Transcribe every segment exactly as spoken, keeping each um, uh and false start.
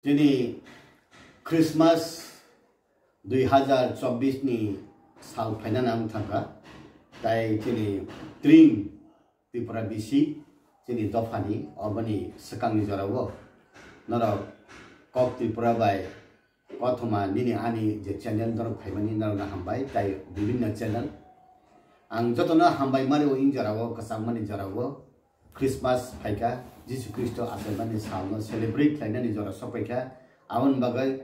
Chini Christmas dui hazar chobbish ni sal phaina nang thangkha, tai chini Tring Tripura bisi chini dophani oboni swkangni jorao norok Kok Tripura bai kothoma nini ani je channel norok phaimani norokno hambai, tai bibinno channel ang jotono hambai mari o in jorao kwchangmani jorao. Christmas phaikha, Jisu Khristo achaimani salno celebrate khlainani jora sokphaikha. Aboni bagwi,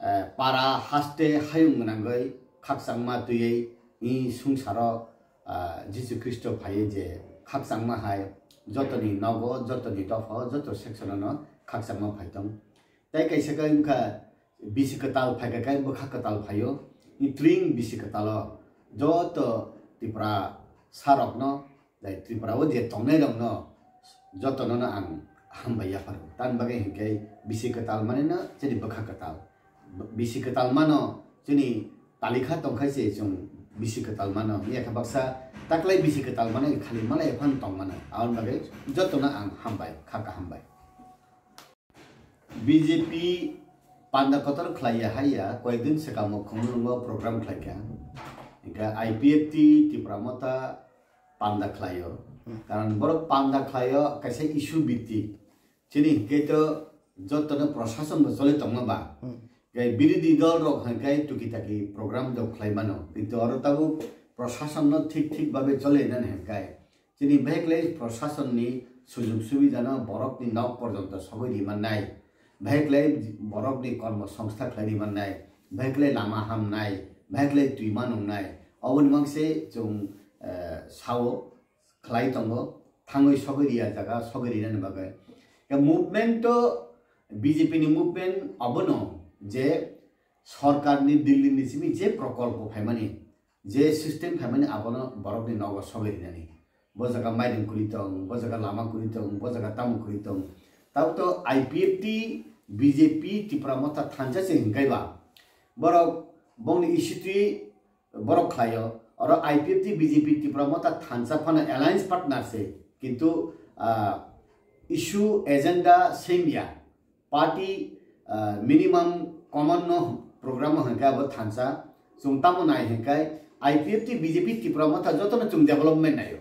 eh, para haste hayung gwnangwi khakchangma twiwi i sungsaro, ah, Jisu Khristo phaiwi je khakchangma hai jotoni nogo, jotoni dopha, joto section-o no khakchangma phaitong. Tei kaisa khe wngkha bisi kwtal phaikha khe bwkha kwtal phaio. I Tring bisi kwtalo joto Tripura sarokno, jai Tripura o je tongnai rokno jotono no ang hambai yapharo. Tamni bagwi hinkhe bisi kwtal mane no chini bwkha kwtal. Bisi kwtal mano chini talikha tongkhai se chwng bisi kwtal mano. Yakha baksa taklai bisi kwtal mano khali malai phano tongmano. Aboni bagwi jotono ang hambai, kha kaham bai. B J P panda kotor khlaiya haiya, koyekdin swkang mukhungo program khlaikha. Hinkhe I P F T Tipra Motha panda khlaio. Hmm. Karon borok panda khlaio kaisa issue bhittik. Chini hinkhe to jotono prosason bo choli tongma ba. Hmm. Hinkhe birodhi dol rok hinkhe tuki taki program do khlai mano. Kintu oro tabuk prosason no thik thik babe choli nani hinkhe. Chini beklai prosasonni sujug subidano borokni nok porjonto sogwi ri mannai, beklai borokni kormo songstha khlai ri mannai, beklai lama hamnai, beklai twima nungnai, oboni mangse chwng, eh, sao khlai tongo, thangwi sogwi riya jaga sogwi rinani bagwi. Ya movement to B J P ni movement obono je sorkarni Delhi ni simi je prokolpo phaimani, je system phaimani abono borokni nogo sogwi rinani. Bo jaga mairum kwrwi tong, bo jaga lama kwrwi tong, bo jaga tamo kwrwi tong. Tabuk to I P F T, B J P, Tipra Motha thansa se hinkhe ba. Borok bongni issue twi borok khlaio. Oro I P F T, B J P, Tipra Motha thansa phano alliance partner se. Kintu, ah, issue agenda same ya. Party, ah, minimum common no program o hinkhe abo thansa. Chwng tamo nai hinkhe I P F T, B J P, Tipra Motha jotono chwng development naio.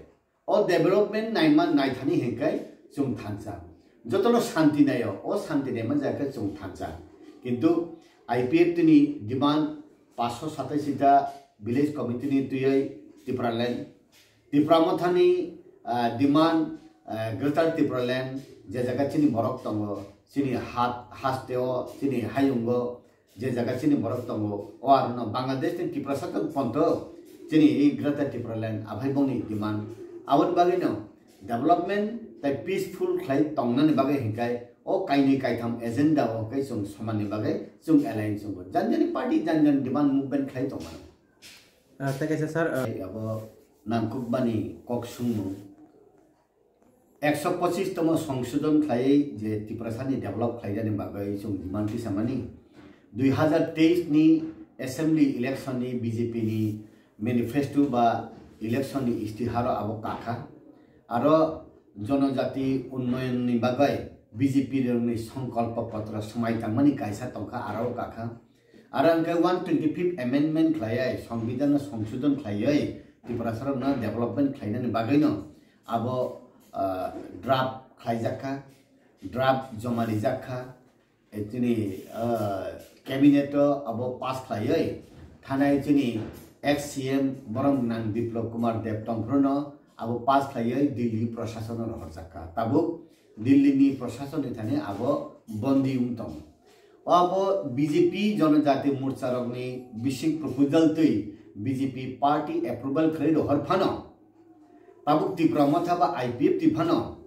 O development naima naithani hinkhe chwng thansa. Jotono shanti naio, o shanti naima jaya khe chwng thansa. Kintu I P F T ni demand paanch sho satais ta village committee ni twiwi Tipraland Tipra Mothani, ah, demand, ah, Greater Tipraland, je jaga chini borok tongo, chini hat, hasteo, chini hayungo, je jaga chini borok tongo, o arono Bangladesh ni Tiprasa tong ponto, chini i Greater Tipraland, aphai bongni demand. Aboni bagwino development tai peaceful khlai tongnani bagwi hinkhe o kainwi kaitham agenda o khe chwng somanni bagwi chwng alliance wngo. Jan jani party jan jani demand movement khlai tongmano. Ah, tei kaisa sir, ah, abo nangkukmani kok sungmung. Ekso pochis tomo songsodon khlaiwi je Tiprasani develop khlainani bagwi chwng demand tisamani. Dui hazar teis ni assembly election ni B J P ni manifesto ba election ni istiharo abo kakha. Aro jonojati unnoyon ni bagwi B J P rokni songkolpo potro swmai tangmani kaisa tongkha aro kakha. Aro hwnkhe one twenty fifth amendment khlaiwi, Songbidan no songsodon khlaiwi, Tiprasarokno development khlainani bagwino abo, ah, draft khlaijakha, draft joma rijakha, eh, chini, ah, cabinet o abo pass khlaiwi, thanai chini ex C M borok nang Biplab Kumar Deb tongphruno abo pass khlaiwi Delhi prosasono rohorjakha. Tabuk Delhi ni prosason ni thani abo bondi wng tongo. O abo B J P Jonojati Morcha rokni bising proposal twi B J P party approval khlai rohor phano, tabuk Tipra Motha ba I P F T phano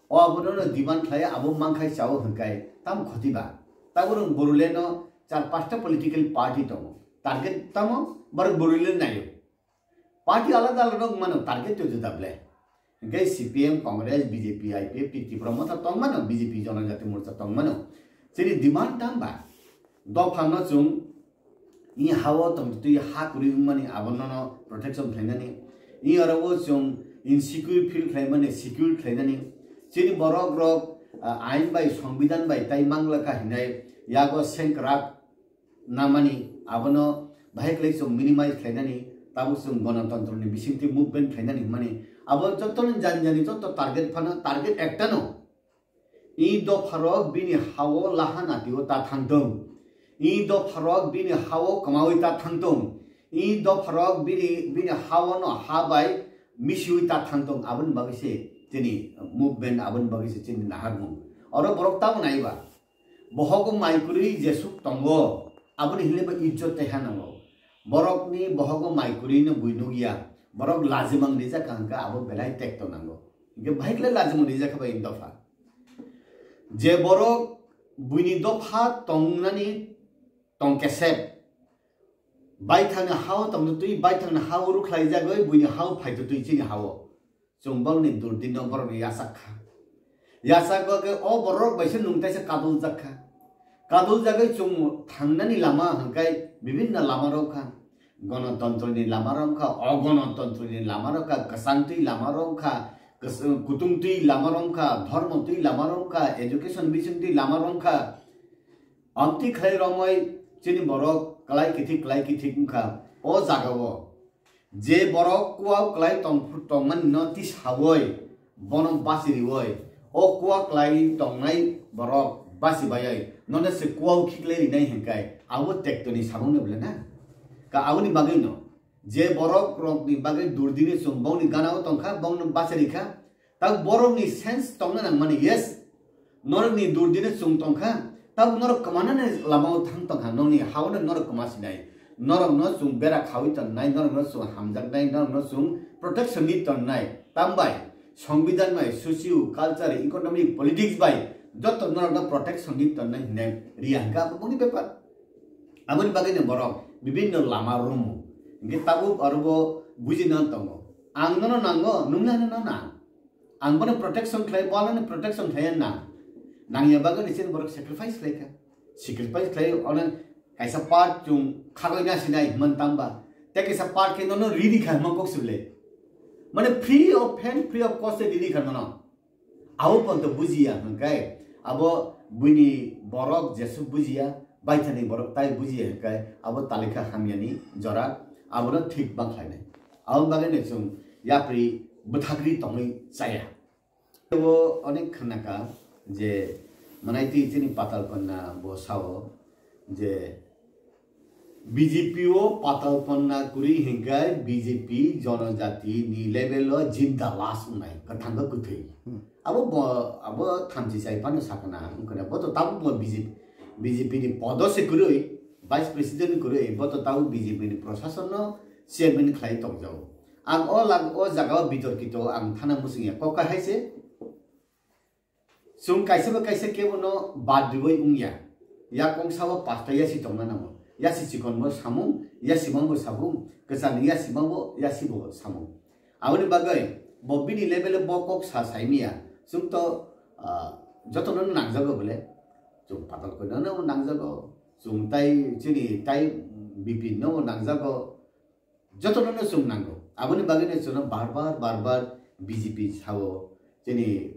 o abono no demand khlai abo mankhai chao hwnkhe tam khoti ba. Tabuk rok Borole no char pasta political party tongo. Target tamo borok Borole naio. Party alada alada wng mano, target to juda ble. Hingke C P M, Congress, B J P, I P F T, Tipra Motha tong mano, B J P Jonojati Morcha tong mano. Chini demand tang ba? Dopha no chwng ni hao tong twi ha kwrwi wng mani abono no protection khlainani. Ni oro o chwng insecure feel khlai mani, secure khlainani. Chini borok rok, ah, ain bai, songbidan bai tai mangla kha hinai yago sengkrak namani, abono bahai khlai chwng minimize khlainani, tabuk chwng gonotantroni bisingtwi movement khlainani hwnmani, abo jotono jani jani joto target phano, target ektano. I dopharok bini hao laha natio ta thangtong. I dopharok bini hao kwmawi ta thangtong. I dopharok bini, bini hao no ha bai misiwi ta thangtong. Aboni bagwi se chini movement, aboni bagwi se chini naharmung. Oro borok tamo naiba. Bohogo mai kwrwi jesuk tongo, aboni hinwi bo ijjot tei ha nango. Borokni bohogo mai kwrwino bui nukya, borok lajimang rijak kha hwnkhe abo belai tekto nango. Hwnkhe bahai khlai lajimang rijak kha bai dopha. Je borok buini dopha tongnani tong kesep, baithangni hao tongtwi, baithangni hao rwkhlaijagwi buini hao phaitwi chini hao. Chwng borokni durdino borokno yachak kha. Yachak bagwi o borok bai se nwng taisa kaduljak kha. Kaduljagwi chwng thangnani lama hwnkhe bibinno lama rok kha. Gonotantroni lama rok kha, ogonotantroni lama rok kha, kwchangtwi lama rok kha, kwchwng-, kutungtwi lama rok kha, dhormotwi lama rok kha, education bisingtwi lama rok kha. Amtwi khlai romwi chini borok klai kithik, klai kithik wngkha. O jagao je borok kua klai tong-, tongmani no tisawi, bono bachiriwi, o kua klai tongnai borok bachibaiwi, nono se kua khiklai rinai hinkai, abo tektoni samung no bole na. Ka aboni bagwi no, je borok rokni bagwi durdini chwng bongni ganao tongkha, bongno bachirikha, Tabuk borokni sense tongna nangmani, yes, norokni durdino chwng tongkha, tabuk norok kwmanani lamao thang tongkha, nokni haono norok kwma sinai, norokno chwng bera khawi tonnai, norokno chwng hamjaknai, norokno chwng protection ni tonnai, tambai, songbidan bai, socio, culture, economic, politics bai, joto norokno protection ni tonnai hinwi riya hwnkha, abo bongni bepar. Aboni bagwino borok bibinno lama rumo, hwnkhe tabuk aro bo bujina tongo, ang nono nango, nungno ano nana. Ang bono protection khlai, bo ano protection khlai na. Nangya bagwi ni chini borok sacrifice khlai kha. Sacrifice khlai, ono kaisa part chwng khagwi na sinai hwnman tamba. Tei kaisa part khe nono ridi kha hwnma kok sibole. Mane free of pain, free of cost ridi kha nono. Abo ponto bujiya hwnkai. Abo buini borok jesu bujiya, baithani borok tai bujiya hwnkai. Abo talikha hamyani jora, abono thik bang khlainai. Aboni bagwi no chwng yapri bwthagri tongwi chaya. Bo onek khna kha je, manai twi chini Patal Kanya bo sao je B J P o Patal Kanya kwrwi hinkai B J P jonojati ni level o jinda lash wngnai, kwthang khe kwthwi. Hmm. Abo bo, abo thamchi chai phano sakna wngkha, bo to tabuk bo B J P, B J P ni podo se kwrwi, Vice President kwrwi, bo to tabuk B J P ni prosason no chairman khlai tongjago. Ang o lag-, o jaga o bitorkito ang thana muchungya, kok hai se. Chwng kaisa ba kaisa kebo no bad riwi wngya. Ya kongsa o pasta yasi tongna nango. Yasi chikon bo samung, yasi mangbo sabung, kwchani yasi mangbo, yasi bo samung. Aboni bagwi bo bini level o bo kok sa saimiya. Chwng to, ah, jotono nangjago bole. Chwng Patal Kanya no nangjago. Chwng tai chini tai B P no nangjago. Jotono no chwng nango. Aboni bagwi no chwngno bar bar, bar bar B J P sao, chini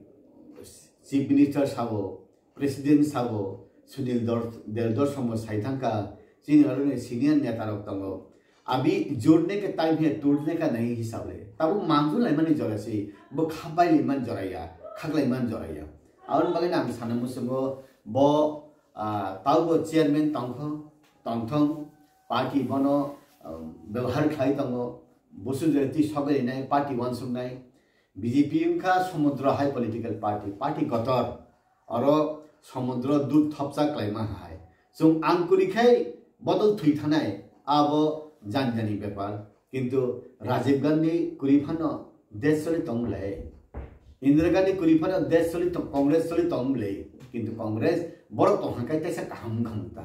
Chief Minister sao, President sao, Sunil Dor-, Del Dorson bo sai thangkha, chini aro ni senior neta rok tongo. Abi jurne ke time hai tootne ka nahi hisab le. Tabuk manju laimani jora se, bo khabai laimani jora ya, khaklai mani jora ya. Aboni bagwi no ang sana muchungo bo, ah, taubo chairman tongkho, tongthong, party bono, um, bebohar khlai tongo, busu jati sogai nai, party wansuk nai. B J P wngkha somudro hai political party, party kotor, oro somudro dud thopsa klaima hai. Chwng ang kwrwi khai bodol thwi thanai, abo jani jani bepar. Kintu Rajiv Gandhi kwrwi phano desh choli tong bwlai. Indira Gandhi kwrwi phano desh choli tong, Congress choli tong bwlai. Kintu Congress borok tong hwnkhe teisa kaham wngkha mung ta.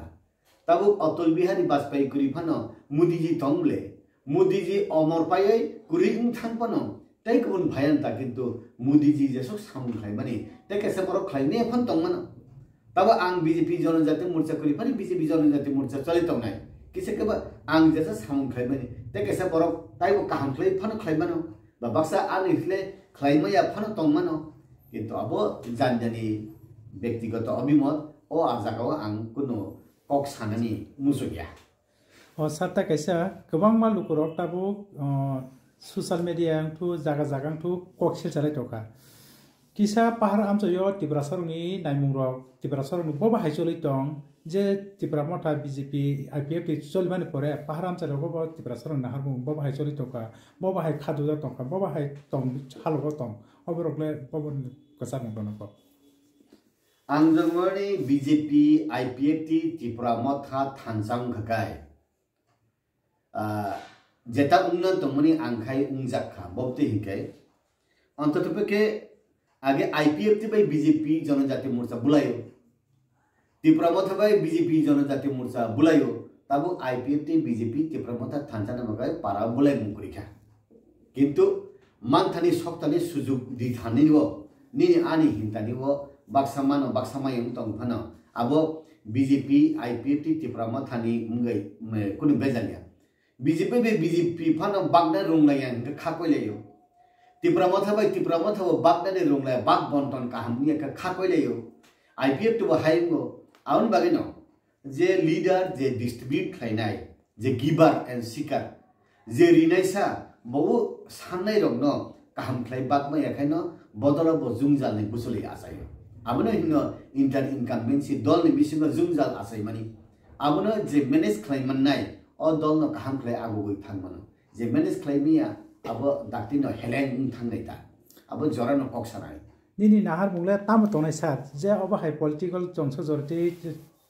Tabuk Atal Bihari Vajpayee kwrwi phano Modi ji tong bwle. Modi ji omor paiwi kwrwi wng thang phano tei kubun phayan ta, kintu Modi ji jesuk samung khlaimani tei kaisa borok khlaimaya phano tong mano. Tabuk ang B J P Janajati Morcha kwrwi phano B J P Janajati Morcha choli tongnai. Kisa khe ba ang jesa samung khlaimani tei kaisa borok taibo kaham khlai phano khlai mano. Ba baksa ani hwnle khlaimaya phano tong mano. Kintu abo jani jani bektigoto obimot. O a jagao ang kunu kok sanani muchungya. O sir, ta kaisa kwbangma lukurok tabuk, o, social media wngthu, jaga jaga wngthu kok silchalai tongkha. Kisa pahar amchaio Tiprasarokni naimungrok, Tiprasarokni bobo hai choli tong, je Tipra Motha B J P I P F T choli mani pore pahar amcharogo bo Tiprasarokni naharmung bobo hai choli tongkha, bobo hai khadujak tongkha, bobo hai tong halogo tong, oborok le bobo kwchak wng tongkha. Ang jongmani B J P, I P F T, Tipra Motha thansa wngkha kai. Ah, jeta wngna tongmani ang khai wngjak kha, bobtwi hinkai. Antotope khe age I P F T bai B J P Jonojati Morcha bulaio. Tipra Motha bai B J P Jonojati Morcha bulaio. Tabuk I P F T, B J P, Tipra Motha thansa ni bagwi para bulai mung kwrwi kha. Kintu manthani soktani sujuk di thani o, nini ani hintani o baksa mano baksa mayung tong phano abo B J P, I P F T, Tipra Mothani wngwi, mm, kunu bejal ya. B J P bai B J P phano bakna rung lai ya hwnkhe kha koi lai o. Tipra Motha bai Tipra Motha bo bakna ni rung lai, bak bonton kaham wngya khe kha koi lai o. I P F T bo hai wngo, aboni bagwi no je leader je distribute khlainai, je giver and seeker, je rinaisa, bo sannai rokno kaham khlai bakma ya khaino bodolo bo jungjalni buchuli achaio. Abono hino inter incumbency dolni bisingo jungjal achaimani. Abono je manage khlai mannai, o dolno kaham khlai agugwi thangmano. Je manage khlai manya, abo daktino heleng wng thangnai ta. Abo jorano kok sanai. Nini naharmung le tamo tongnai sir, je obo hai political chongsa jorti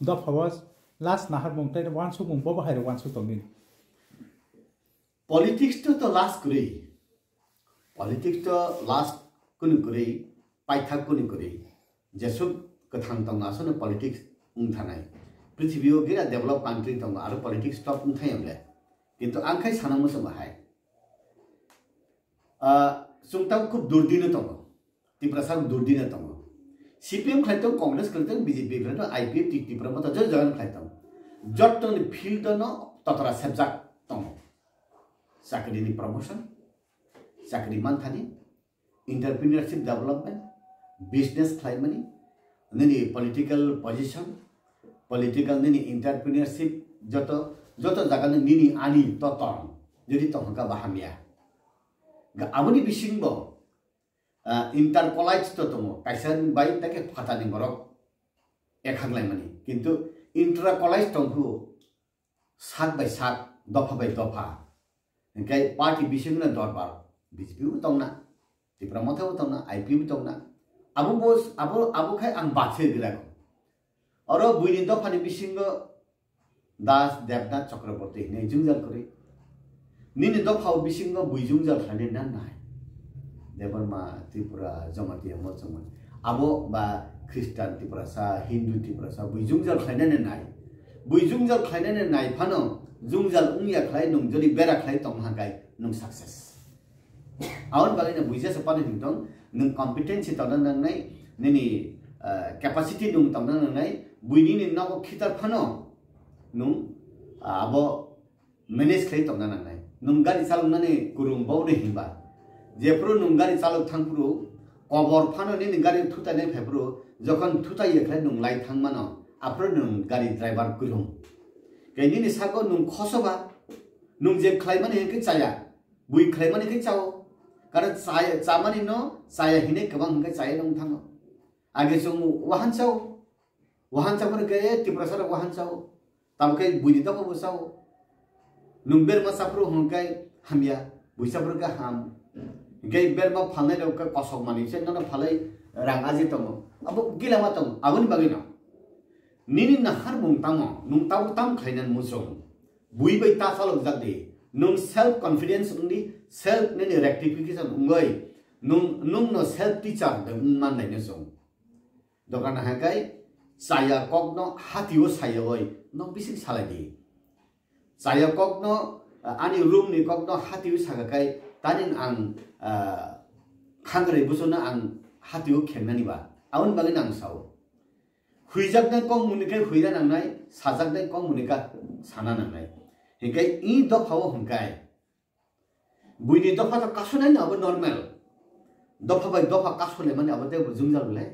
dophao last naharmung tei wansukmung bobo hai rok wansuk tongdi. Politics to, to last kwrwi. Politics to last kunu kwrwi, paithak kunu kwrwi. Jesuk kwthang tongno aswkno politics wng thanai. Prithibi o gira develop country tongo, aro politics stop wng thai le. Kintu ang khai sana muchungo hai. Ah, chwng tamo khub durdino tongo. Tiprasa durdino tongo. C P M khlai tong, Congress khlai tong, B J P khlai tong, I P F T, Tipra Motha joi joi khlai tong. Jottoni field no totora sebjak tongo. Chakrini promotion, chakri manthani, entrepreneurship development, business khlaimani, nini political position, political nini entrepreneurship, joto, joto jagani nini ani toton, jodi tongkha ba hamya. Ga aboni bisingbo, ah, inter college to tongo, kaisa bai take phatani borok ekhak laimani. Kintu intra college tongkhu sak bai sak, dopha bai dopha. Hingkai party bisingno dorbar, B J P bo tongna, Tipra Motha bo tongna, I P bo tongna. Abo bo, abo, abo khai ang bathai gila ko. Oro buini dophani bisingo Das, Debnath, Chakraborty hinwi jwngjal kwrwi. Nini dophao bisingo bui jwngjal khlainai na nai? Debbarma, Tripura, Jamatia, Musulman. Abo ba Khristan Tiprasa, Hindu Tiprasa, bui jwngjal khlainai na nai? Bui jwngjal khlainai na nai phano, jwngjal wngya khlai nwng jodi bera khlai tong hai, nwng success. Aboni bagwi no buija se pani hwn tong, nwng competency tongna nangnai, nini, ah, capacity nwng tongna nangnai, buini ni nogo khitar phano nwng, ah, abo manage khlai tongna nangnai. Nwng gari chaloknani kwrwng bo de hinba. Jephuru nwng gari chalok thangphuru, kobor phano nini gari thutai nai phaiphuru, jokhon thutai ya khlai nwng lai thangmano, aphuru nwng gari driver kwrwng. Khe nini sako nwng khosoba, nwng je khlaimani hwnkhe chaya. Bui khlaimani khe chao. Karon chaya, chamani no chaya hinwi kwbang hwnkhe chaya nung thango. Age chwng wahan chao. Wahan chaphuru khe Tiprasa rok wahan chao. Tamo khe buini dopha bo chao. Nwng berma chaphuru hwnkhe hamya, bui chaphuru khe ham. Hwnkhe berma phalnai rok khe kosok manwi se nono phalai rang aji tongo. Abo gila ma tongo. Aboni bagwi no. Nini naharmung tamo, nwng tabuk tam khlainani muchung. Bui bai ta chalok jak di. Nwng self confidence wng di, self nini rectification wngwi. Nwng, nwng no self teacher de wng man nai no chwng. Dokan hai kai chaya kok no hati o saya oi, no bising salai di. Chaya kok no, ah, ani room ni kok no hati o saka kai, tani ang, ah, khangrai buso no ang hati o khengnani ba. Aboni bagwi no ang sao. Huijaknai kok muni khe huina nangnai, sajaknai kok muni khe sana nangnai. Hinkhe i dopha o hwnkai. Buini dopha to kasonai no abo normal. Dopha bai dopha kasole mani abo tei bo jwngjal le.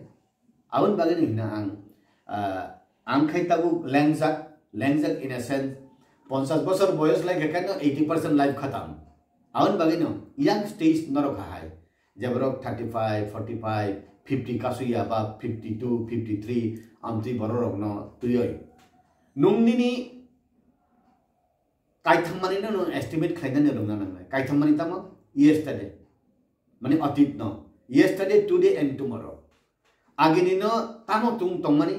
Aboni bagwi no hina ang, ah, Ang khai tabuk lengjak, lengjak in a sense, ponchas bosor boyos lai khe kano eighty percent life khatam. Aboni bagwi no young stage norok hai, je borok thirty five, forty five, fifty kasuya ba fifty two, fifty three, amtwi borok rokno twiwi. Nung nini kaithangmani no nung estimate khlainani rwngna nangnai. Kaithangmani tamo? Yesterday. Mani atit no. Yesterday, today and tomorrow. Agini no tamo tung tongmani,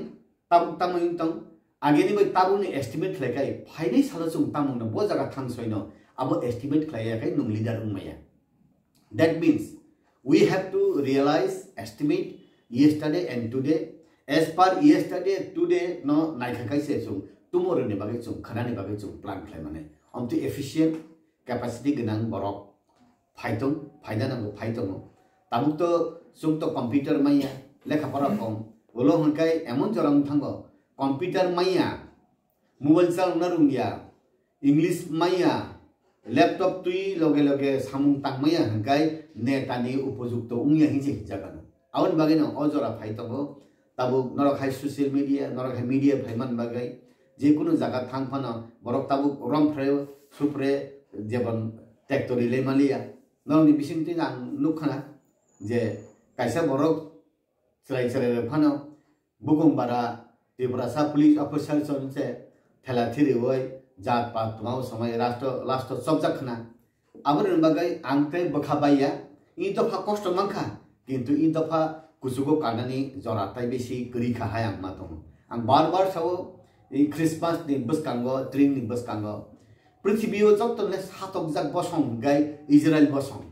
tabuk tamo wng tong. Agini bai tabuk ni estimate khlai kai. Phainai salo chwng tamo no bo jaga thang soi no. Abo estimate khlai ya kai nung leader wng maya. That means we have to realize, estimate yesterday and today. As per yesterday, today no naikha kai se chwng tomorrow ni bagwi chwng khana ni bagwi chwng plan khlai mani. Amtwi efficient, capacity gwnang borok phai tong, phaina nango, phai tongo. Tabuk to chwng to computer maya, lekha pora kom. Ulo hwnkai emon jora wng thango, computer maya, mobile chalokna rwngya, English maya, laptop twi loge loge samung tangmaya hwnkai netani upojukto wngya hinwi se hinjagano. Aboni bagwino o jora phai tongo. Tabuk norok hai social media, norok hai media phaiman bagwi je kunu jaga thang phano borok tabuk romphre supre jebon tekto rilai maliya. Norokni bisingtwi ang nukkhana je kaisa borok chwrai chwrai rok phano bukung bara Tiprasa police officer chon se thela thiriwi jat pat tongma samai last last chopjak khna. Aboni bagwi ang tei bwkha baiya, i dopha kosto mankha, kintu i dopha kuchugo kanani jora tai bisi kwrwi kha hai ang ma tongo. Ang bar bar sao, i Christmas ni bwskango, tring ni bwskango, prithibi o joto le satokjak bosong hwnkhe Israel bosong.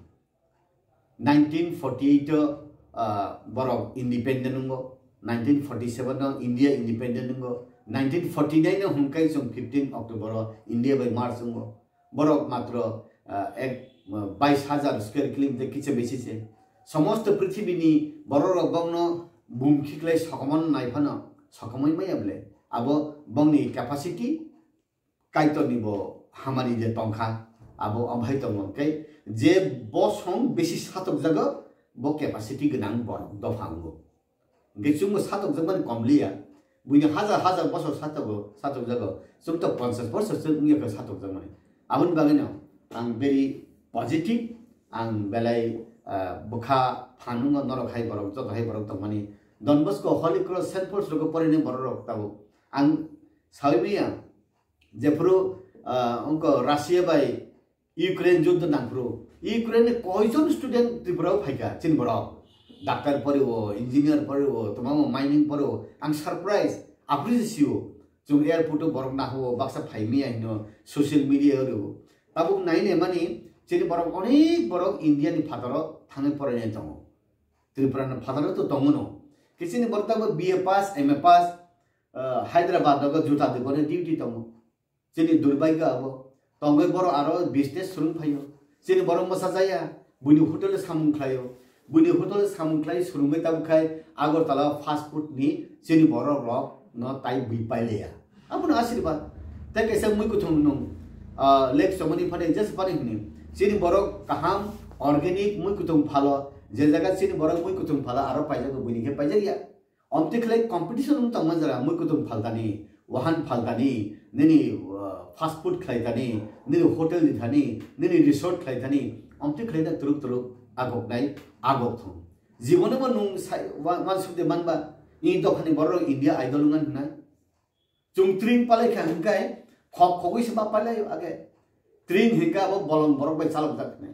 Nineteen forty eight o, ah, borok independent wngo, nineteen forty seven o India independent wngo, nineteen forty nine o hwnkhe chwng fifteen October o India bai merge wngo. Borok matro, ah, ek, ah, bais hajar square kilometer kicha besi se. Somosto prithibini borok rok bokno bum khiklai sokomon nai phano sokomoi maya bole. Abo bongni capacity, Kaitorni bo hamari de tongkha, abo amhai tongo khe je bosong besi satokjago, bo capacity gwnang borok dopha wngo. Hwnkhe chwngbo satokjakmani komliya, buini hajar hajar bosor satogo, satokjago, chwngto ponchash bosor se wngya khe satokjakmani. Aboni bagwino ang very positive, ang belai, ah, bwkha phan wngo norok hai borok, joto hai borok tongmani. Don Bosco, Holy Cross, Saint Paul's rogo porinai borok rok tabuk. Ang sawi maya, jephuru, ah, wngkha Russia bai Ukraine juddo nangphuru, Ukraine ni koijon student Tripura o phaikha, chini borok. Doctor poriwo, engineer poriwo, tongmamo mining poriwo. Ang surprise, aphuru se sio. Chwng airport o borok nahuo, baksa phaimaya hino social media o rwo. Tabuk nai naimani, chini borok onek borok India ni phataro thangwi porainai tongo. Tripura ni phataro to tongo no. Khe chini borok tabuk B A pass, M A pass, ah, Hyderabad o juta dukano duty tongo. Chini durbhagyo abo. Tongwi borok aro business swrwng phaio. Chini borok mwsajaya, buini hotel o samung khlaio. Buini hotel o samung khlai swrwngwi tabuk khai Agartala fast food ni chini borok rok no tai bui pailiya. Abono asirwad. Tei kaisa mui kuthung nung, ah, lek chomani phade jes bani hwnwi. Chini borok kaham organic mui kuthung phalo. Je jaga chini borok mui kuthung phalo aro paijago buini khe paijakya. Omtwi khlai competition wng tongma jora, mui kutung phaltani, wahan phaltani, nini, uh, fast food khlaitani, nini hotel ni thani, nini resort khlaitani, omtwi khlaina turuk turuk agoknai agok thung. Jibono bo nung sai, wa-, wansuk de manba, i dophani borok India Idol wngna hwnna. Chwng tring palai kha hwnkhai, khok khogwi se ma palai age. Tring hwnka abo bolong borok bai chalok jak hwnwi.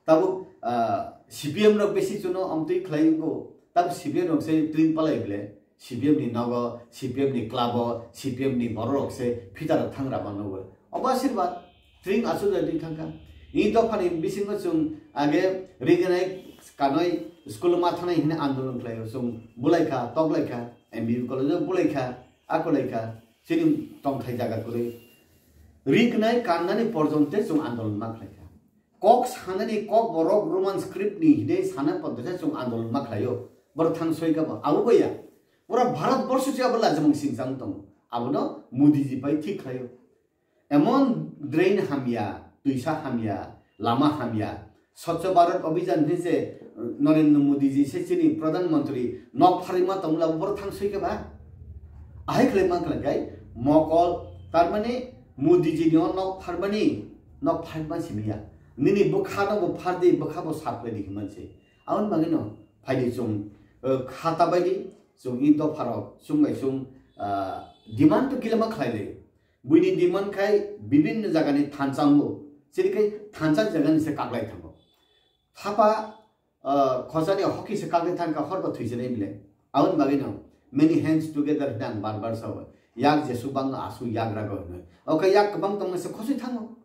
Tabuk, ah, C P M rok besi chuno omtwi khlai wngo. Tabuk C P M rok se tring palai bole. C P M ni nogo, C P M ni club o, C P M ni borok rok se phita rok thang rama nogo. Obo asirwad, tring asuk jai twi thangkha. Ni dophani bisingo chwng age rignai kanoi school ma thanai hwnwi andolon khlaio. Chwng bulaikha, toklaikha, M B B college o bulaikha, akolaikha. Chini tongthai jaga kwrwi. Rignai kannani porjonte chwng andolon ma khlaikha. Kok sanani kok borok Roman script ni hwnwi sana porjonte chwng andolon ma khlaio. Borok thang soi kha bo. Abo baya. Pura Bharat borsho se abo lajimung singjang tongo. Abono Modi ji bai thik khlaio. Emon drain hamya, twisa hamya, lama hamya. Swachh Bharat Abhijan hwnwi se Narendra Modi ji se chini Pradhan Mantri nok pharima tongla borok thang soi kha ba. Ahai khlai man khlai kai mokol, tarmani Modi ji ni o nok pharmani, nok pharma simi ya. Nini bwkha no bo phar di, bwkha bo sap khlai di himman se. Aboni bagwi no phai di chwng, eh, khata bai di, chwng i dopha rok chwng bai chwng, ah, demand to kilama khlai le. Buini demand khai bibinno jaga ni thansa wngo. Chini khai thansa jaga ni se kaklai thango. Thapa, ah, khosani hoki se kaklai thangkha, hor bo thwi se nai bile. Aboni bagwi no many hands together hinwi ang bar bar sao. Yak jesu bang asu yak rago hinwi. Oke, yak kwbang tongma se khosoi thango.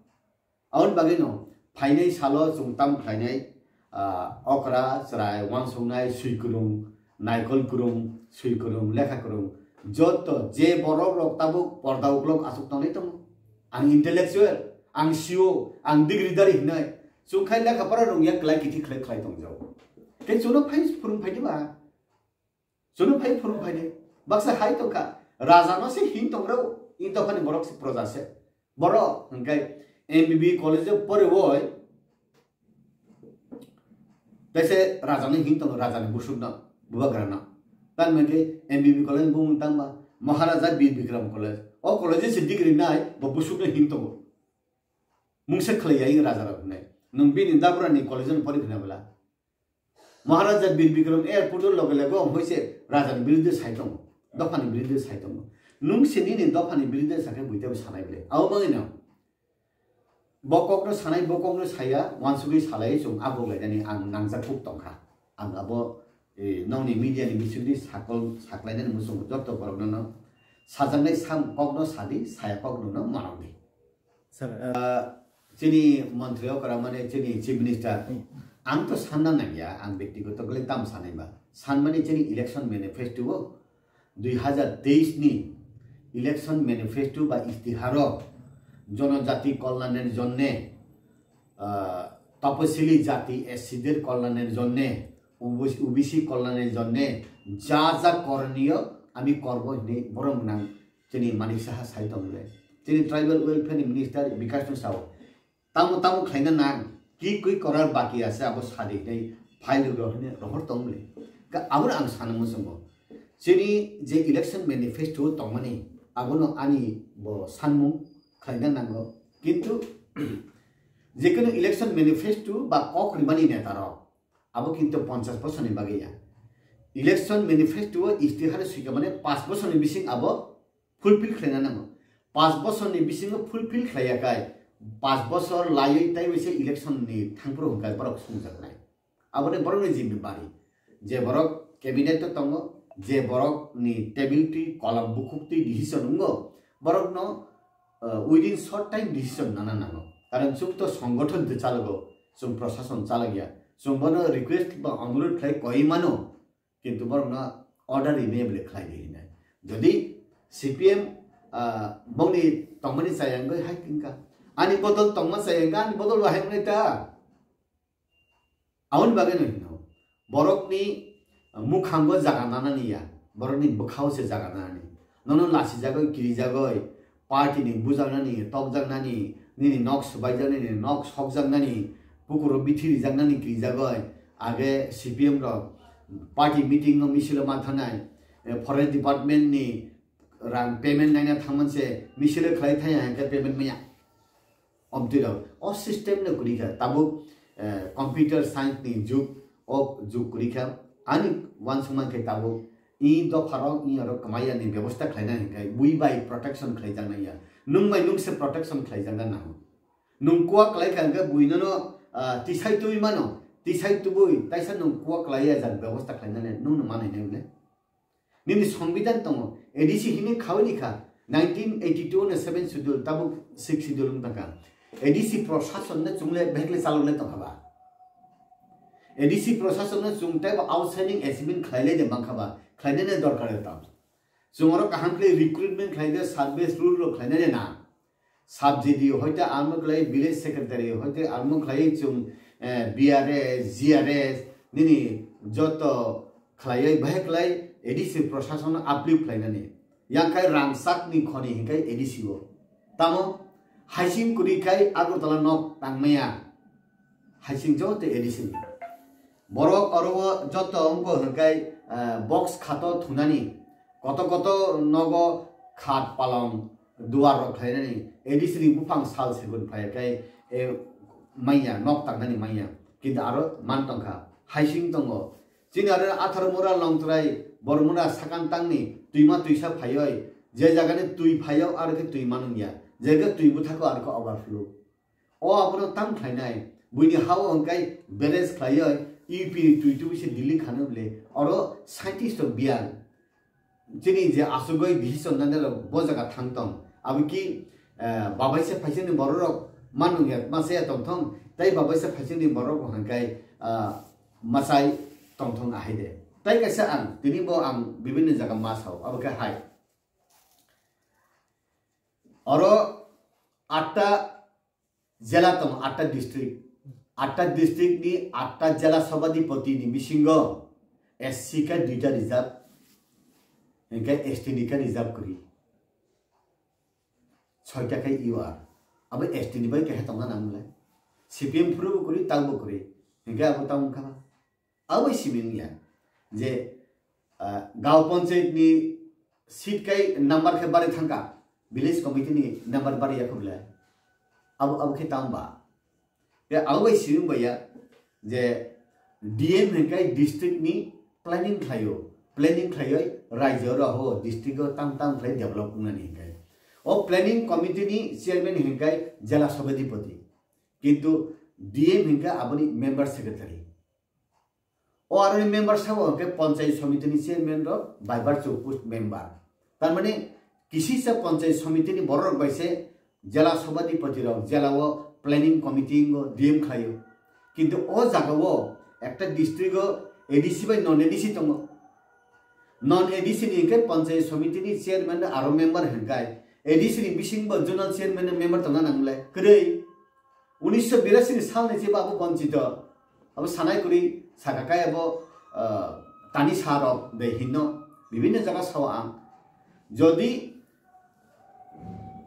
Aboni bagwi no phainai salo chwng tamo khlainai, ah, okra, chwrai, wansuknai, swi kwrwng, naikol kwrwng, swi kwrwng, lekha kwrwng, joto je borok rok tabuk porda uklok aswk tongnai tongo. Ang intellectual, ang C E O, ang degree dari hinai. Chwng khai lekha pora rwngya, klai kithi khlai khlai tongjago. Tei chwngno phai phwrwng phai diba? Chwngno phai phwrwng phai di. Baksa hai tongkha. Raja no se hin tongrw, i dophani borok se proja se. Borok hwnkhe M B B college o poriwoi tese raja no hin tongo, raja ni busuk no, bubagra no. Tamni hwnkhe M B B college bumung tangma Maharaja Bir Bikram College. O college se degree nai, bo busuk no hin tongo. Mungsa khlai ya i raja rok hinai. Nwng bini dabra ni college no pori phina bwla. Maharaja Bir Bikram airport o loge loge o hoi se raja ni birudde sai tongo, dopha ni birudde sai tongo. Nwng se nini dopha ni birudde sakhe buitebo sanai bwle. Abo bagwi no bo kok no sanai, bo kok no saya, wansugwi salai chwng abuk lai jani ang nangjak kuk tongkha. Ang abo, eh, nokni media ni bisingtwi sakol saklainani muchungo joto borok no no sajaknai sam kok no sadi, saya kok no no manok di. Sir, uh, chini montri okra mane chini chief minister, hmm, ang to sanna nangya, ang byaktigoto kle tam sanai ba. Sanmani chini election manifesto o dui hazar teis ni election manifesto ba istiharo jonojati kolyaner jonne, uh, tapasili jati S C der kolyaner jonne, O B C kolyaner jonne ja ja koroniyo ami korbo hinwi borok nang Chini Manik Saha sai tong le. Chini tribal welfare ni minister Bikash no sao. Tamo tamo khlaina nang, ki kui korar baki ase abo sadi hinai file rok hinai rohor tong le. Ka abo ang sana muchungo. Chini je election manifesto tongmani abono ani bo sanmung khlaina nango. Kintu je kono election manifesto ba kok rimani neta rok abo kintu ponchash bosorni bagwi ya. Election manifesto o istihar swika mane panch bosorni bising abo fulfill khlaina nango. Panch bosorni bisingo fulfill khlaiya kai, panch bosor laiwi taiwi se election ni thangphuru hwnkha borok sumjaknai. Aboni borokni jimmebari. Je borok cabinet o tongo, je borokni table twi kolam bukhuk twi decision wngo, borokno, uh, within short time decision nana nango. Karon chwng to songgothon twi chalogo, chwng prosason chalogya. Chwng bono request ba onurod khlai koi mano, kintu borokno order email le khlai di hinai. Jodi C P M, ah, bongni tongmani chayangwi hai tingka. Ani bodol tongma chayangka, ani bodol wahai mwnai ta. Aboni bagwi no hino. Borokni mukhango jaga nanani ya. Borokni bwkhao se jaga nanani. Nono lasijagoi, kirijagoi, party ni bujaknani, tokjaknani, nini nok swbaijaknani, nok sokjaknani, pukuro bithi rijaknani kirijagoi, age C P M rok party meeting o misilo ma thanai, eh, forest department ni rang payment naina thangman se misilo khlai thaya hwnkhe payment maya. Omtwi rok o system no kwrwi kha, tabuk, eh, computer science ni jug, o jug kwrwi kha, ani uansukma khe tabuk i dopha rok, i oro kwmaya ni bebosta khlaina hwnkhe bui bai protection khlaijaknai ya, nwng bai nwng se protection khlaijakna nango. Nwng kuak klai kha hwnkhe bui nono, ah, tisai tubui mano, tisai tubui taisa nwng kuak klai ya jak bebosta khlainani nwng no manai nai bole. Nini songbidhan tongo, A D C hini khawi ni kha, nineteen eighty two no seven schedule, tabuk six schedule wng tangkha. A D C prosason no chwng le behek le chalok le tongkha ba. A D C prosason no chwng tei bo outstanding achievement khlai le de mankha ba, khlai nani dorkar le tong. Chwng oro kaham khlai recruitment khlai de, service rule rok khlai nani na. Sub G D O hoite armo khlai, village secretary hoite armo khlai, chwng, eh, B R S, G R S, nini joto khlaiwi bahai khlai A D C prosason uplift khlainani. Yang khai rangchak ni khoni hinkai A D C o. Tamo haising kwrwi khai Agartala nok tangmaya. Haising joto A D C ni. Borok oro o joto wngbo hinkai, eh, box khato thunani. Koto koto nogo khat palong duar rok khlainani A D C ni buphang sal segun phai khe, e, manya, nok tangnani manya. Kintu aro man tongkha, haising tongo. Chini aro Atharmura, Longtrai, Bormura sakang tangni twima twisa phaioi, je jagani twi phaio aro khe twi manungya, je khe twi bwthakho aro khe overflow. O abono tang khlainai, buini hao hwnkhe balance khlaioi, U P ni twi twi se Delhi khano bole, oro scientist rok biyan. Chini je asugoi decision nani rok bo jaga thang tong. Abo ki, eh, babaisa phaisani borok rok manung ya, masa ya tong thong, tei babaisa phaisani borok rok hwnkhe, ah, masai tong thong ahai de. Tai kaisa ang, tini bo ang bibinno jaga ma sao, abo khe hai. Oro atta jela tongo, atta district. Atta district ni atta jela sobadipoti ni bisingo S C khe duita reserve, hingkhe S T ni khe reserve kwrwi. Soita khe U R. Abo S T ni bai khe tongna nang le. C P M phuru bo kwrwi, tang bo kwrwi. Hingkhe abo tang wngkha. Abo bai simi wngya je, ah, gaon panchayat ni seat kai number khe bari thangkha, village committee ni number bari ya khe bole. Abo, abo khe tang ba. Ya, abo bai simi wngya je D M hingkai district ni planning khlaio, planning khlaioi rajyo roho district o tang tang khlai develop wngnani hingkai. O planning committee ni chairman hingkai jela sobadipoti. Kintu D M hingka aboni member secretary. O aroni member sabo hwnkhe panchayat somiti ni chairman rok by virtue of post member. Tar mane kisisa panchayat somiti ni borok rok bai se jela sobadipoti rok jela o planning committee o D M khlaio. Kintu o jaga o ekta district o A D C bai non A D C tongo. Non A D C ni hwnkhe panchayat somiti ni chairman aro member hwnkhe A D C ni bising bo zonal chairman ni member tongna nang le kwrwi. Unisho birasi ni sal ni je babu bonchito. Abo sanai kwrwi saka kai abo, ah, tani sa rok de hinno bibinno jaga sao ang. Jodi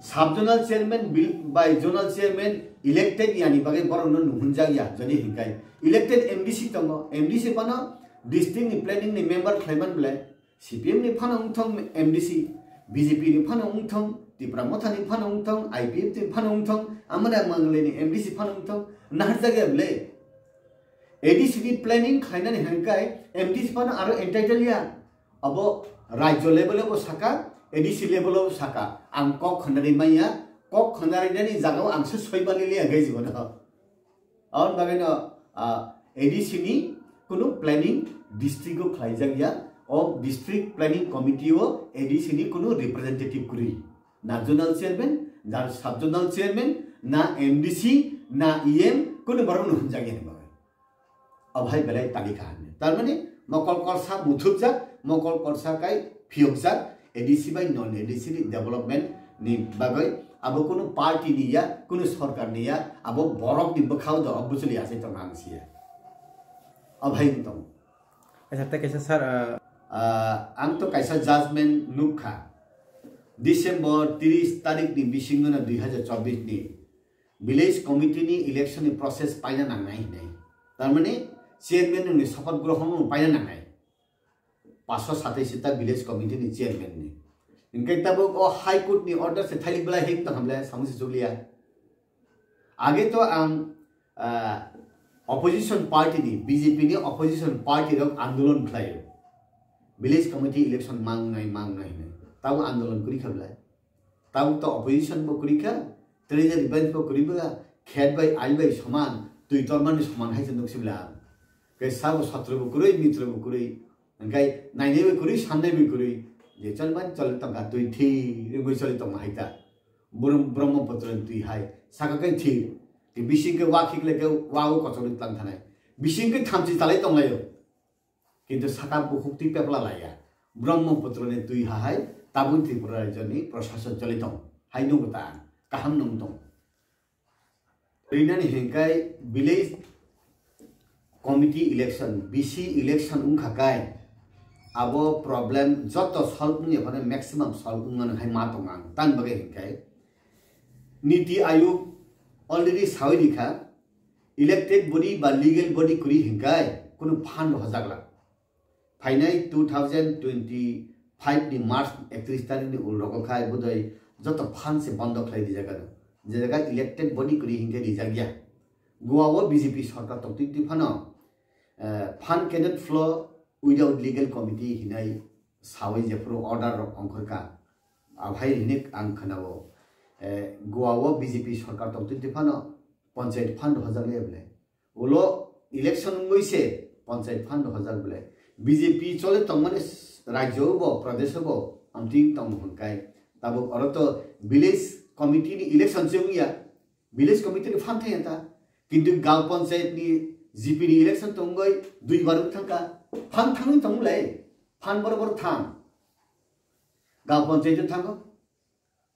sub zonal chairman bil-, bai zonal chairman elected yani bagwi borok no nuhunjak ya, jodi hinkai elected M D C tongo, M D C phano district ni planning ni member khlaiman bole, C P M ni phano wngthong M D C, B J P ni phano wngthong, Tipra Motha ni phano wngthong, I P F T ni phano wngthong, amani mangle ni M D C phano wngthong, naharjak ya bole. A D C ni planning khlainani hwnkai M D C phano aro entitled ya. Abo rajyo level o saka, A D C level o saka. Ang kok khwnari manya, kok khwnari nani jaga o ang se soi bali liya gai jibono. Aboni bagwi no, ah, A D C ni kunu planning district o khlaijak ya, o district planning committee o A D C ni kunu representative kwrwi. Na zonal chairman, na sub zonal chairman, na M D C, na E M, kunu borok no hwnjak ya ni bagwi. Abo hai belai talika hamya. Tar mane mokol korsa muthupjak, mokol korsa kai phiyokjak, A D C bai non A D C ni development ni bagwi abo kunu party ni ya, kunu sorkar ni ya, abo borok ni bwkhao do, abo buchuli achai tongna ang siya. Abo hai wng tongo. Acha, tei kaisa sir, ah, Ah, ang to kaisa judgment nukha. December tris tarik ni bisingo no dui hajar chobbish ni village committee ni election ni process paina nangnai hinwi. Tar mane chairman ni sopat grohon no paina nangnai. Paso satai sita village committee ni chairman ni. Hingke tabuk o High Court ni order se thailik belai hik tong hamle samung se chukliya. Age to ang, ah, opposition party ni, B J P ni opposition party rok andolon khlaio. Village committee election mangnai, mangnai hinwi. Tabuk andolon kwrwi kha belai. Tabuk to opposition bo kwrwi kha, treasury bench bo kwrwi kha, khet bai ail bai soman, twi tormani soman hai se nuk sibla. Khe sabo satro bo kwrwi, mitro bo kwrwi, hingkai nainai bai kwrwi, sannai bai kwrwi, je chol man chol tongkha twi thir wngwi choli tongma hai ta. Brum-, Brahmaputra ni twi hai, saka khe thir, tei bising khe wa khikle khe wa o kochorwi tlang thanai, bising khe thamchi chalai tonglaio. Kintu saka bukhuk twi pepla laiya. Brahmaputra ni twi ha hai tabuk Tripura rajyo ni prashason choli tong. Hai nungo ta ang. Kaham nung tong. Rinani hingkai village committee election, V C election wngkha kai abo problem joto solve wngya phano maximum solve wngmano hai ma tong ang. Tani bagwi hingkai Niti Ayog already sawi rikha, elected body ba legal body kwrwi hingkai kunu fund hojaglak. Phainai two thousand twenty, five ni March ektrish tarikh ni ulrogo khai budai joto fund se bondo khlai rijak ano. Je jaga elected body kwrwi hinkhe rijak ya. Goa o B J P sarkar tongtwi twi phano, eh, fund cannot flow without legal committee hinai sawi jephuru order rok ongkhorkha. Abhai hinik ang khnao, eh, Goa o B J P sarkar tongtwi twi phano panchayat fund hojak le bwle. Ulo election wngwi se panchayat fund hojak bwle. B J P chole tongmani s-, rajyo bo, pradesh bo, amtwing tong hwnkai. Tabuk oro to village committee ni election se wngya, village committee ni fund thangya ta. Kintu gaon panchayat ni G P ni election tongwi dui bar wng thangka. Fund thangwi tongmulai. Fund bor bor thang. Gaon panchayat thango.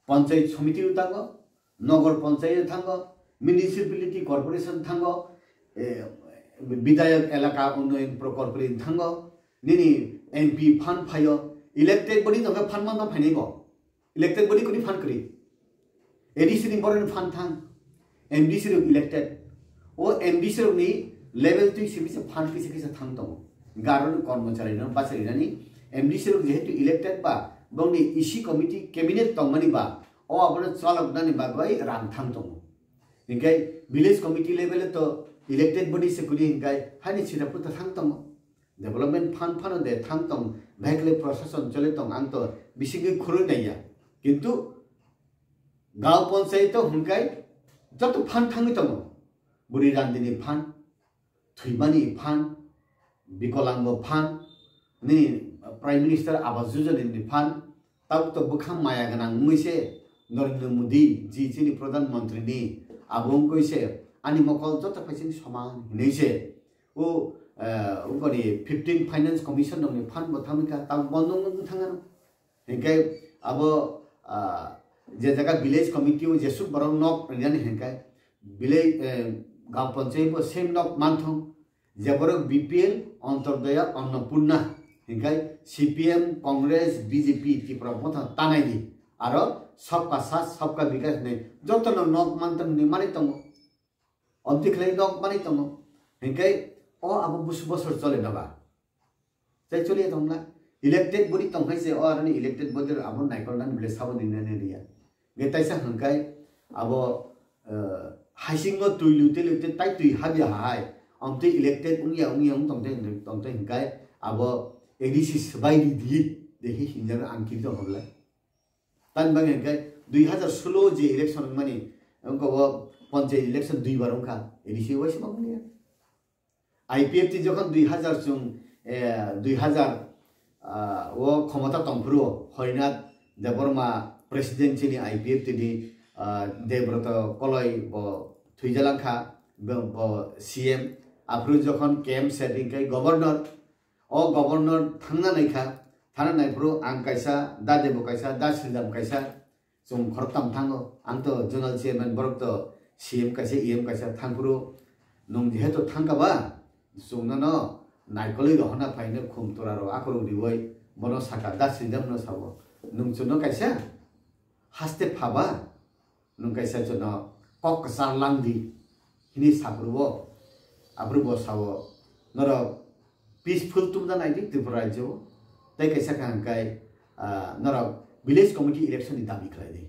Panchayat samiti o thango, nogor panchayat thango, municipality corporation thango, eh, bidayak elaka unnoyon pro-, corporation thango, nini M P fund phaio, elected body tongkhe fund manma phainai bo. Elected body kuni fund kwrwi? A D C ni boroni fund thang. M D C rok elected. O M D C rok ni level twi simi se fund kisa kisa thang tongo. Garon kormochari no bachai nani M D C rok jehetu elected ba, bongni E C committee cabinet tongmani ba, o abono chalok nani bagwi rang thang tongo. Hinkhe village committee level to elected body se kuni hinkhe hani sita puta thang tongo. Development fund phano de thang tong, bahai khlai prosason chole tong, ang to bisingwi khurui naiya. Kintu gaon panchayat o hwnkai joto fund thangwi tongo. Buri randini fund, thwimani fund, bikolango fund, nini Prime Minister Awas Yojana ni fund, tabuk to bwkhang maya gwnang wngwi se Narendra Modi ji chini Pradhan Mantri ni abo wngwi se ani mokol joto phaising soman hinwi se. O, eh, uboni fifteen Finance Commission rokni fund bo thangwi kha, tabuk bondo wngwi thangano. Hinkhe abo, ah, je jaga village committee o jesuk borok nok rinani hinkhe village, eh, gaon panchayat bo same nok manthong. Je borok B P L, Antyodaya, Annapurna, hinkhe C P M, Congress, B J P, Tipra Motha tanai di. Aro sabka saath, sabka bikas hinwi jotono nok manthong hinwi manwi tongo. Omtwi khlai nok manwi tongo. Hinkhe o abo busu bosor chole na ba? Tei chole tongla. Elected body tongkhai se o aroni elected body rok abo naikol nani bwle sabo ni nani riya. Ge taisa hwnkhai abo, eh, haisingo twi lute lute tai twi habya hai. Omtwi elected wngya wngya wng tongte tongte hwnkhai abo A D C swbai di di de hi hinjak ang kiri tong hwnle. Tani bagwi hwnkhai dui hazar solo je election wngmani, wngkha o panchayat election dui bar wngkha, A D C waisa ma wngya. I P F T jokhon dui hazar chung, eh, dui hazar, ah, o khomota tongphuru Harinath Debbarma president chini I P F T ni, ah, Debrata Koloi bo thwijalangkha, bo, bo C M. Aphuru jokhon K M Seth hwnkhai governor, o governor thangna naikha, thangna naiphuru ang kaisa, da Debo kaisa, da Sridham kaisa, chwng khoroktham thango. Ang to zonal chairman, borok to C M kaisa, E M kaisa, thangphuru nwng jehetu thangkha ba, chwng nono naikolwi rohorna phaino khum tora rok akhorok riwi bono saka, da Sridham no sabo, nwng chwngno kaisa haste phaba, nwng kaisa jono kok kwchar lang di, hini saphuru bo, aphuru bo sao, norok peaceful tubuna nai di Tripura rajyo o, tei kaisa kha hwnkhai, ah, norok village committee election ni dabi khlai di,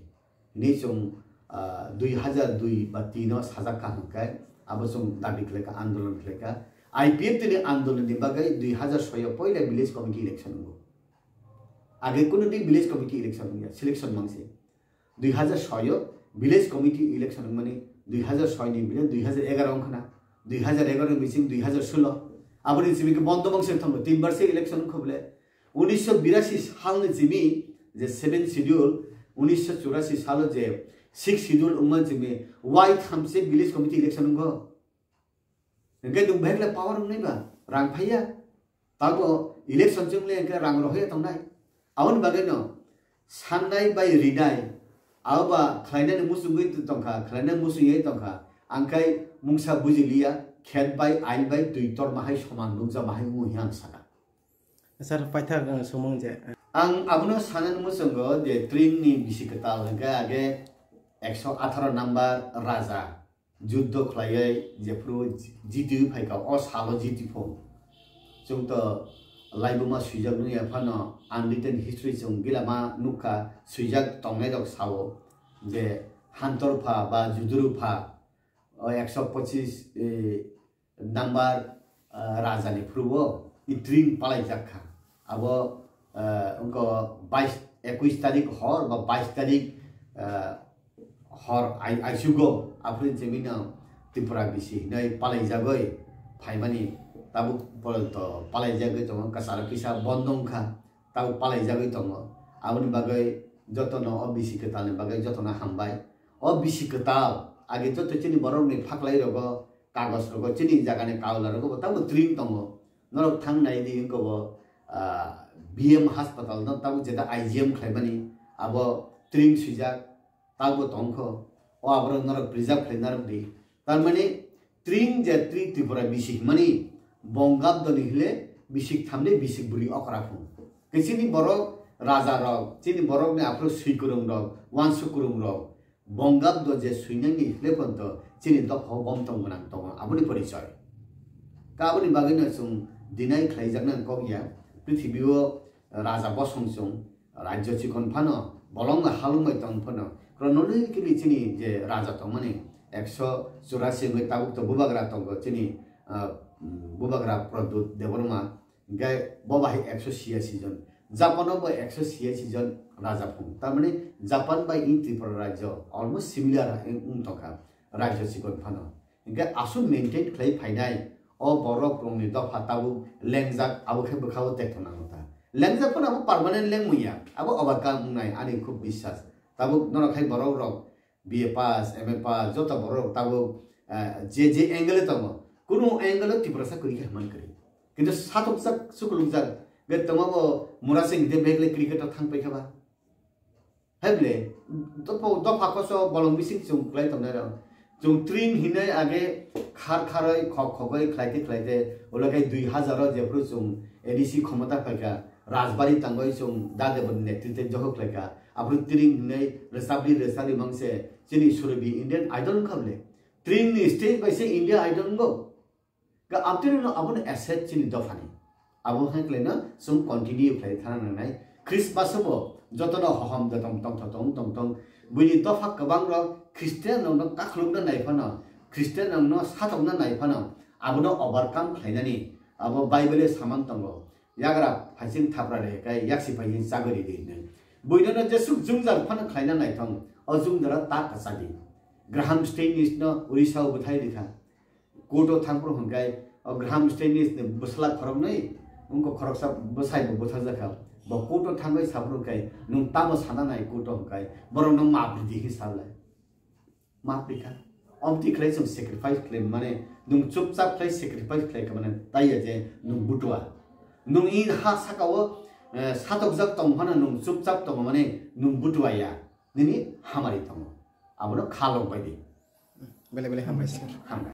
hini chwng, ah, dui hazar dui ba tin o sajak kha hwnkhai, abo chwng dabi khlai kha, andolon khlai kha. I P F T ni andolon ni bagwi dui hazar soi o poila village committee election wngo, age kuno di village committee election wngya, selection mangse. Dui hazar soi o village committee election wngmani, dui hazar soi ni bile dui hazar egaroh wngkhana, dui hazar egaroh ni bising dui hazar solo, aboni simi khe bondo mangse thango, tin bar se election wngkha bole. Unisho birasi sal ni simi je seven schedule, unisho churasi salo je six schedule wngmani simi wai thamse village committee election wngkho. Hingke nwng bahai khe power wngnai ba, rang phaiya. Tago election chwng le hingke rang rohorya tongnai. Aboni bagwi no sannai bai rinai, abo ba khlainani muchungwi tongkha, khlainani muchungwi tongkha. Ang khai mungsa bujiliya, khet bai, ail bai, twi tor mahai soman nukja mahai wngwi ang saka. Sir, paithak, uh, sumung je. Ang abono sanani muchungo je Tring ni bisi kwtal hingke age ekso atharo number raja. Juddo khlaiwi jephuru jitiwi phaikha, o salo jiti pho. Chwng to, laibuma swijak nungya phano unwritten history chwng gila ma nukha, swijak tongnai rok sao je Hantorpha ba Judurupha, o ekso pochis, eh, number, ah, raja ni phuru o i tring palai jak kha. Abo, ah, wngkha bais, ekwis tarik hor ba bais tarik, ah, hor ai-, aisugo aphuru chemino Tripura bisi hinwi palai jagwi phaimani tabuk porjonto palai jagwi tongo, kwcharo kisa bondo wngkha, tabuk palai jagwi tongo. Aboni bagwi jotono o bisi kwtalni bagwi jotono hambai. O bisi kwtal age joto chini borokni phaklai rogo kagoj rogo chini jagani kaula rogo bo tabuk tring tongo. Norok thang nai di wngkha bo, ah, B M hospital no tabuk jeta I G M khlaimani abo tring swijak tabuk tongkho. O aborok norok preserve khlai narwk di. Tarmani tring je tri Tripura bisi himani Bongabdo ni hile bisik thamde bisik bwrwi okra phung. Ke chini borok raja rok, chini borok ni aphuru swikwrwng rok, wansuk kwrwng rok, Bongabdo je swinani hile ponto chini dopha o bom tong gwnang tongo, aboni porichoi. Ka aboni bagwi no chwng deny khlaijaknani kok ya, prithibi o raja bosong chwng rajyo chikon phano, bolongno halwng bai tong phano, chronologically chini je raja tongmani ekso churasi wngwi tabuk to bubagra tongo chini, ah, bubagra Pradyut Debbarma, hingke bo bai ekso chiyasi jon, Japan o bo ekso chiyasi jon raja phung, tamani Japan bai in Tripura rajyo almost similar wng tongkha rajyo chikon phano. Hingke aswk maintain khlai phainai o borok rokni dopha tabuk lengjak, abo khe bwkha o tekto nango ta. Lengjak phano abo permanent lengmung ya, abo overcome wngnai ani khub biswas. Tabuk norok hai borok rok B A pass, M A pass, joto borok tabuk, eh, je je angle tongo, kunu angle o Tiprasa kwrwi khe hwnman kwrwi. Kintu satokjak, sukulukjak, ge tongma bo Murasing de begle cricket o thang paikha ba. Hai bole, dopha, dopha koso bolong bising chwng kwlai tongnai rok. Chwng tring hinai age khar kharoi, khok khogoi khlaite khlaite, ulo khai dui hazar o jephru chwng A D C khomota phaikha, Rajbari tangoi chwng Dadeboni netrite joho khlaikha. Aphru tring hinai resabli resari mangse chini Surobi Indian Idol wngkha bole. Tring ni stage bai se India Idol wngkha. Ka abdini no abono asset chini dophani. Abo hai khlaino chwng continue khlai thana nangnai. Christmas bo jotono hohom jotom tongtho tong tong tong. Buini dopha kwbang rok Christian rokno kakhulukna nai phano, Christian rokno satokna nai phano, abono overcome khlainani abo Bible-o samang tongo. Yagra phaising thapra re kai yaksi phaising chagori di hinwi. Buino no jesuk jwngjal phano khlaina naithong, o jwngjalo ta kwchadi. Graham Staines no Orissa o bwthai rikha. Court o thangphru hwnkhai o Graham Staines ni bwsla khoroknwi, wngkha khoroksa bwsai bo butharjakha. Bo court o thangwi saphru hwnkhai, nwng tamo sana nai court o hwnkhai, borok no map ridi hi salai. Map rikha. Omtwi khlai chwng sacrifice khlai mane, nwng chupchap khlai sacrifice khlai kha mane, taiya je nwng butua. Nwng in ha saka o, eh, satokjak tong phano nwng chupchap tongo mane, nwng butua ya. Nini hamari tongo. Abono kha lok bai di. Bele bele hambai sir. Hambai.